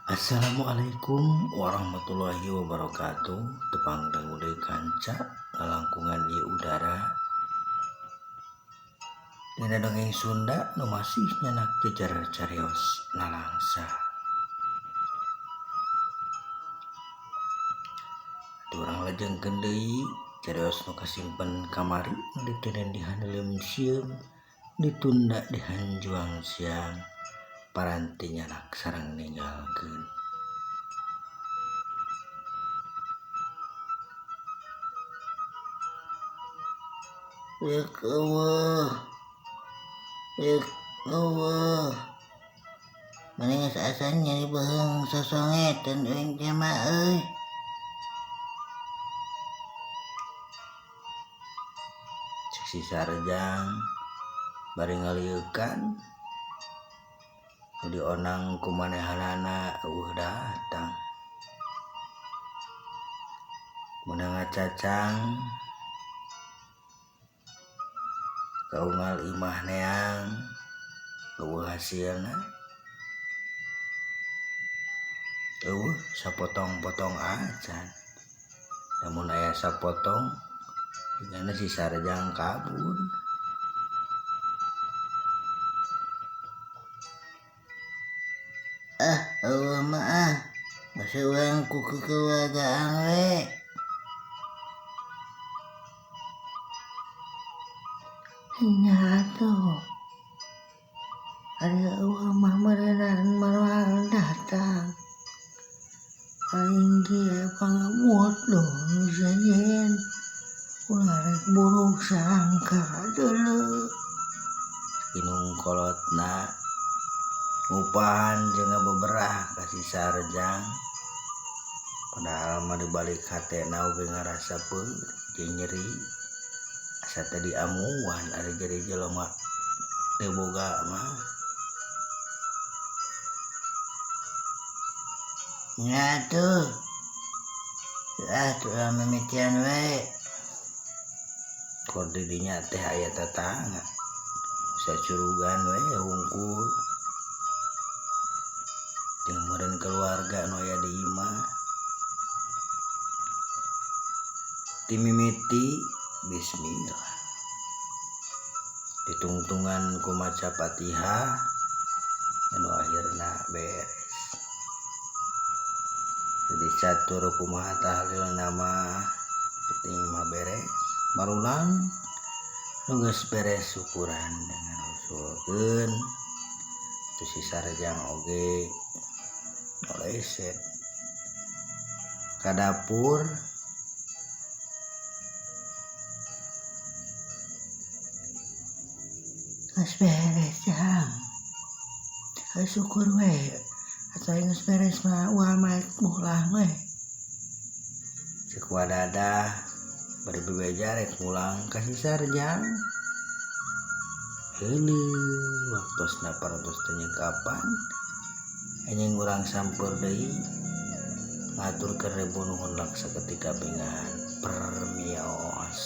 Assalamualaikum warahmatullahi wabarakatuh. Tepang dangu deui kanca ngalangkungan ieu udara dina dongeng Sunda nu masih nyanak jejer carios nalangsa. Urang lajengkeun deui carios nu kasimpen kamari nu diteuneun di haneuleum sieum ditunda di hanjuang siang paranti nyanak sareng ninggalkeun. Rek eueuh, rek eueuh. Mane geus asa nyeri beuheung sosongetan euing teh mah euy. Cek si Sarjang bari ngalieukan nu dionang ku manehanana eueuh datang. Meunang ngacacang kaunggal imah neang eueuh hasilna eueuh sapotong-potong acan. Lamun aya sapotong jigana si Sarjang kabur. Ah eueuh mah ah geus urang ku kekeluargaan we. Nya atuh ari eueuh mah meureunan moal datang. Aing ge pangabodoh nu sejen ulah rek buruk sangka deuleu. Inung kolotna ngupahan jeung ngabeberah ka si Sarjang. Padahal mah dibalik hatena oge ngarasa peurih jeung nyeri. Asa teh diamuan ari jadi jelema teu boga mah. Nya atuh. Ah tuh mimitian we. Kor di dinya teh aya tatangga. Sacurugan we hungkul. Jeung meureun keluarga nu aya di imah. Ti mimiti bismillah. Ditungtungan ku maca Fatihah anu akhirna beres. Jadi catur kumaha tahlilna mah penting mah beres. Marulang nu geus beres syukuran dengan usulkeun tu si Sarjang oge ngoleset ka dapur. Geus beres jang. Syukur we. Atuh aing geus beres mah ulah mah mulang we. Cek wadadah bari bebeja rek mulang ka si Sarjang. Heuleuh waktosna parantos teh nyekapan. Anjing urang sampeur deui ngaturkeun ribu nuhun laksa ketika bingahan permios.